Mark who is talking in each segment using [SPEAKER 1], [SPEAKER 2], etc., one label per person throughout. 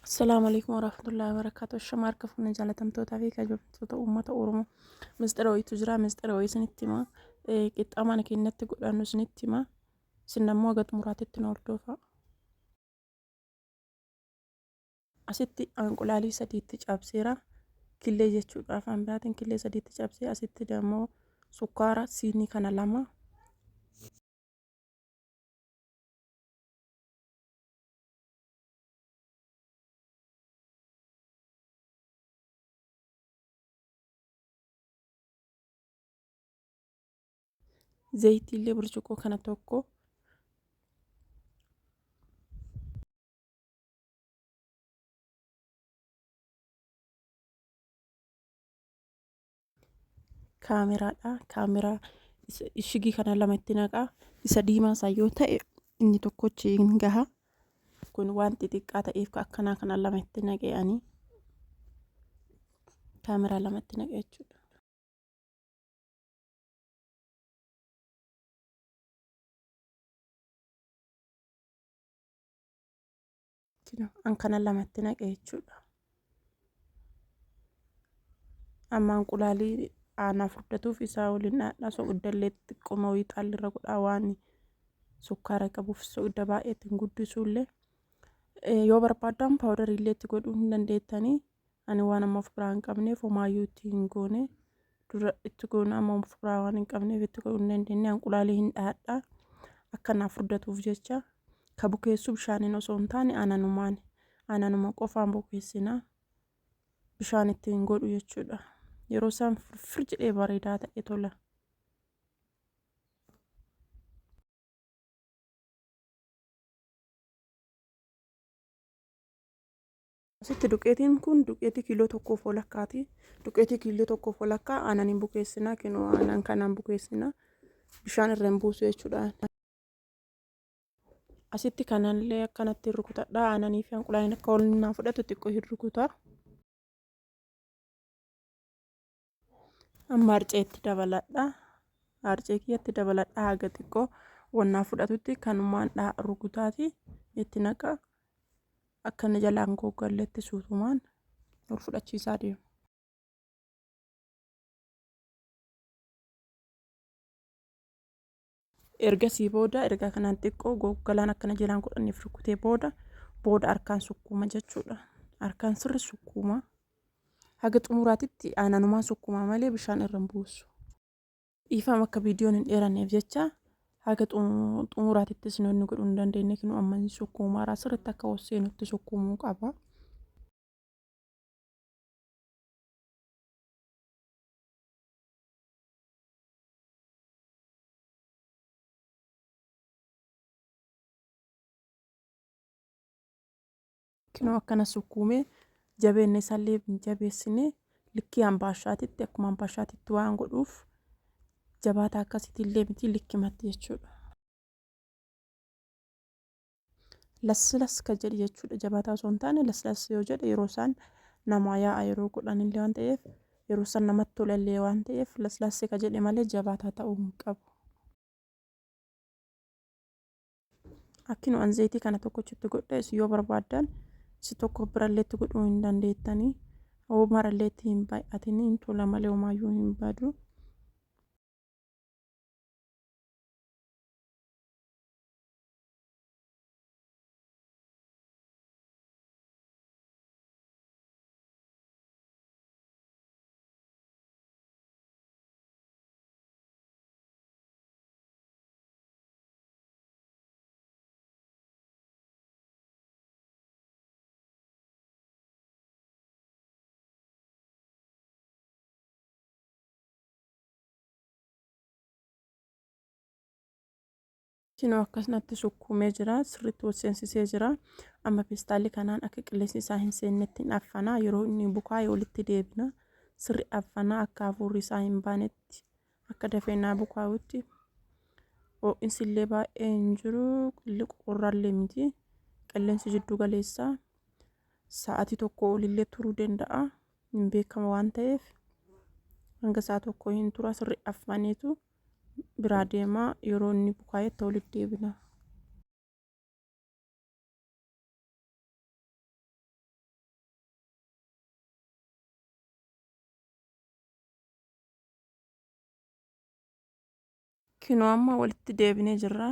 [SPEAKER 1] Assalaamu alaikum warahmatullahi wabarakatuh. Shama harka fuune jaalatamtootaa fi kabajamtoota uummata Oromoo. Misxira wayiitu jira. Misxira wayii isinitti hima. Qixxaa mana keenyatti godhannu isinitti hima. Isin ammoo haga xumuraatitti nu hordofaa. Asitti anqulaalii sadiitti cabseera. Killee jechuudha. Afaan biraatiin killee sadiitti cabsee asitti dammoo sukkaara siinii kana lama. Zayitiillee burcuqqoo kana tokko. Kaameraadha. Kaameraa ishigii kana lama itti naqaa. Isa diimaa isaa yoo ta'e inni tokkochi hin gaha. Kun waan xixiqqaa ta'eef akkanaa kana lama itti naqee ani kaameraa lama itti naqe jechuudha. An kana lamatti naqe jechuudha. Amma inqulaalii aanaa furdatuuf isaa waliin dhaadhaa soqidda xiqqooma wayii xaallirra godhaa waan sukkaara qabuuf soqidda baay'ee ittiin guddisuullee yoo barbaaddan paawudarii illee itti godhuu hin dandeettanii. Ani waan amma of biraa hin qabneef homaayyuu itti hin goone. Dura itti goona amma of biraa waan hin qabneef itti godhuu hin dandeenye. Anqulaalii hin dhahadha. Akka naaf furdatuuf jecha. Ka bukeessu bishaaniin osoo hin taane aananumaan. Aananuma qofaan bukeessina. Bishaan itti hin godhu jechuudha. Yeroo isaan firfir jedhee bareedaa ta'e tola. Asitti duqeetiin kun duqeetii kiiloo tokkoof walakkaati. Duqeetii kiiloo tokkoof walakkaa aananiin bukeessina. Kinoo aanan kanaan bukeessina. Bishaan irra hin buusu jechuudha. Asitti kanallee akkanatti rukutadha. Aananii fi anqulaaliin akka wal naa fudhatu xiqqoo hin rukuta. Amma harceetti dabaladha. Harcee kiyyatti dabaladha haga xiqqoo wannaa fudhatutti kanumaan rukutaati itti naqa. Akka inni jalaan goggalletti suutumaan ol fudhachiisaa deema. Ergasii booda ergaa kanaan xiqqoo goggalaan akkana jalaan godhanneef rukutee booda booda harkaan sukkuuma jechuudha. Harkaan sirri sukkuuma. Haga xumuraatitti aananumaan sukkuuma malee bishaan irra hin buusu. Dhiifama akka viidiyoon hin dheeranneef jecha haga xumuraatittis inni godhuu hin dandeenye kinu amma hin sukkuumaara sirriitti akka hosseenutti sukkuumuu qaba. Kinoo akkana sukkuumee jabeenya isaallee hin jabeessine likkii ambaashaatitti akkuma ambaashaatitti waan godhuuf jabaataa akkasitti illee miti likkimatti jechuudha. Laslas ka jedhe jechuudha jabaataa osoo hin taane laslas yoo jedhe yeroo isaan namaa yaa'a yeroo godhan illee waan ta'eef yeroo isaan namatti tola illee waan ta'eef laslas ka jedhe malee jabaataa ta'uu hin qabu. Akkinu an zayitii kana tokkochitti godhe isin yoo barbaaddan isi tokko birallee itti godhuu hin dandeettanii. Homarallee itti hin baay'atin hin tola malee homaayyuu hin badu. Kinoo akkasumatti sukkuumee jira. Sirriitti wal seensisee jira. Amma feestaalli kanaan akka qilleensi isaa hin seennetti hin affanaa. Yeroo inni bukaa'e walitti deebina. Sirri affanaa akka hafuurri isaa hin baanetti akka dafee naa bukaa'utti. Ho'insi illee baay'ee hin jiru. Qorraallee miti. Qilleensi jiddu galeessa. Sa'aatii tokko olillee turuu danda'a. Hin beekama waan ta'eef hanga sa'a tokko hin tura sirri affaneetu biraa deema yeroo inni bukaa'etti walitti deebina. Kinoo amma walitti deebinee jirra.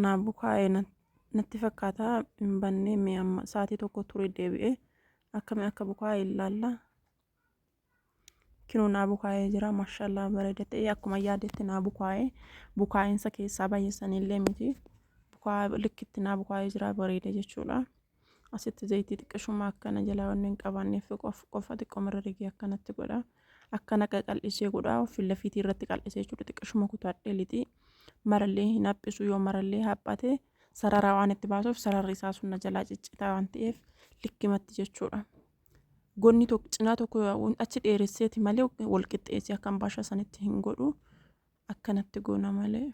[SPEAKER 1] Naa bukaa'ee natti fakkaata, hin bannee. Mee amma sa'aatii tokko ture deebi'ee akkami akka bukaa'e ilaalla. Kinoo naa bukaa'ee jira, maashaallah, bareeda ta'e. Akkuma yaadetti naa bukaa'ee, bukaa'insa keessaa baay'isanillee miti. Bukaa likkitti naa bukaa'ee jira, bareeda jechuudha. Asitti zayitii xiqqishuma akkana jalaa wanni hin qabaanneef qofa xiqqoomarra rigee akkanatti godha. Akkana qaqal'isee godha, ofii lafiitii irratti qal'isee jechuudha. Xiqqishuma kutaadhee lixii marallee hin haphisu. Yoo marallee haphate sarara waan itti baasuuf sararri isaa sun na jalaa ciccitaa waan ta'eef likkimatti jechuudha. Gonni tokko cinaa tokko achi dheeresseeti malee wal qixxeessee akka ambaashaa sanitti hin godhu, akkanatti goona malee.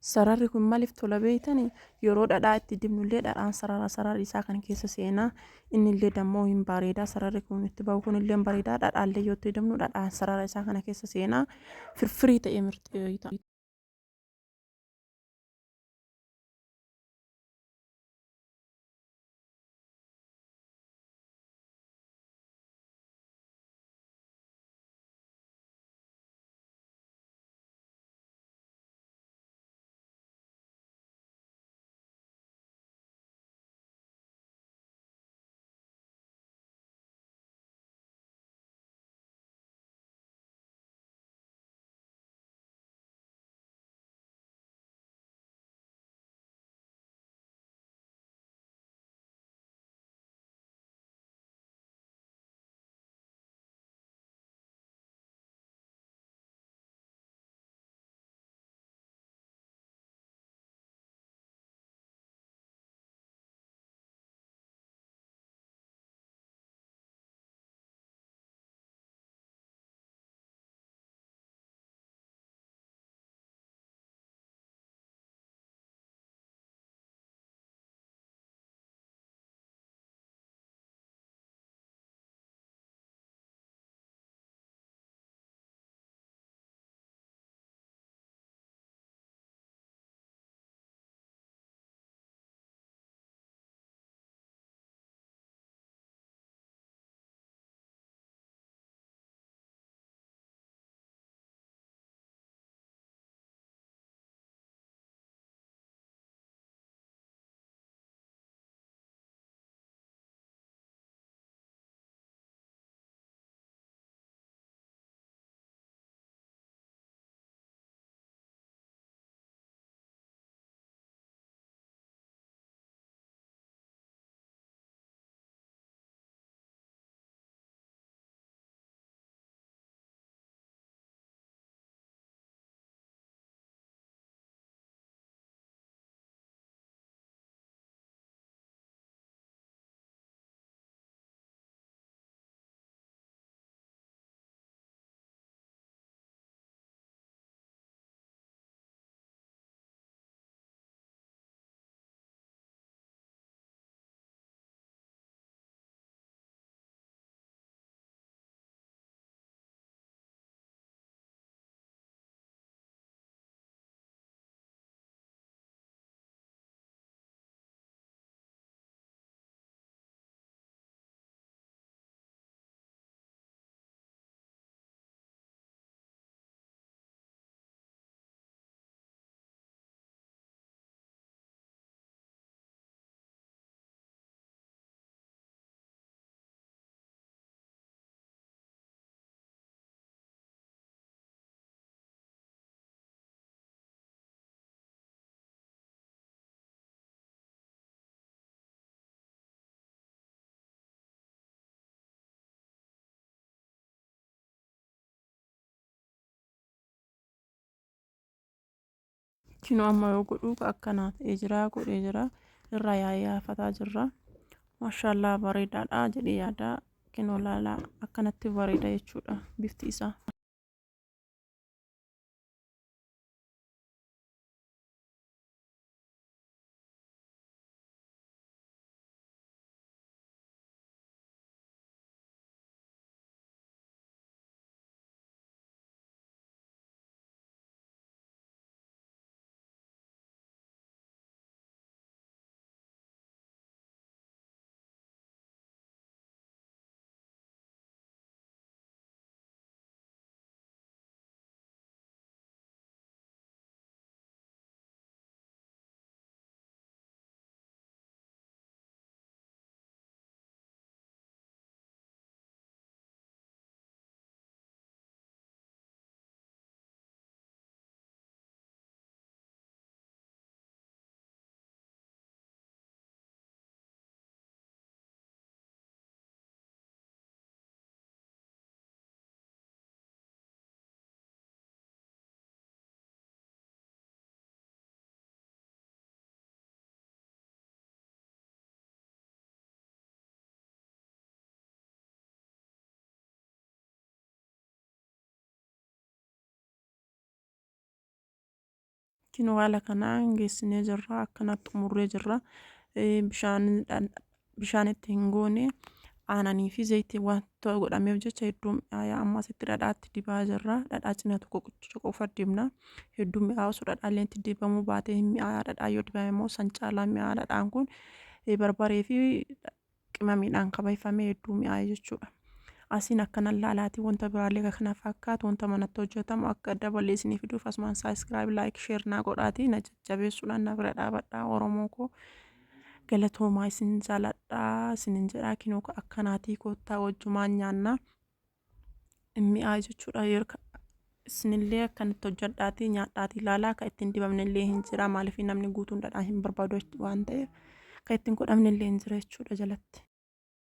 [SPEAKER 1] Sararri kun maaliif tola beeytani? Yeroo dhadhaa itti dibnullee dhadhaan sarara sarara isaa kan keessa seenaa, innillee dammoo hin bareedaa. Sararri kun itti bahu kunillee hin bareedaa. Dhadhaallee yoo itti dibnu dhadhaan sarara isaa kana keessa seenaa, firfirii ta'ee mirxii ta'a. Kinoo amma yoo godhu akkanaa ta'ee jira, godhee jira, irraa yaa'ee yaafataa jirra. Maashaallaa, bareedaadha jedhee yaada. Kinoo laalaa, akkanatti bareeda jechuudha bifti isaa. Kinoo haala kanaan geessinee jirra. Akkanatti xumurree jirra. Bishaan bishaan itti hin goone, aananii fi zayitii wanta godhameef jecha hedduu mi'aayaa. Amma asitti dhadhaatti dibaa jirra. Dhadhaa cina tokko qofa dibna. Hedduu mi'aayaa, osoo dhadhaallee itti dibamuu baatee hin mi'aayaa. Dhadhaa yoo dibame immoo san caalaa mi'aayaa. Dhadhaan kun barbaree fi qimamiidhaan kabayfamee hedduu mi'aaya jechuudha. Asiin akkana laalaatii wanta biraallee kana fakkaatu, wanta manatti hojjetamu akka dabalee isinii fiduuf asumaan subscribe, like, share naa godhaatii na jajjabeessuudhaan na bira dhaabadhaa. Oromoo koo, galatoomaa, isin jaaladhaa isinin jedhaa. Kinoo akkanaatii koottaa wajjumaan nyaannaa, mi'aa jechuudha. Isinillee akkanatti hojjedhaatii nyaadhaatii ilaalaa. Kan ittiin dibamne illee hin jira, maaliif namni guutuun dhadhaa hin barbaadu waan ta'eef, kan ittiin godhamne illee hin jira jechuudha jalatti.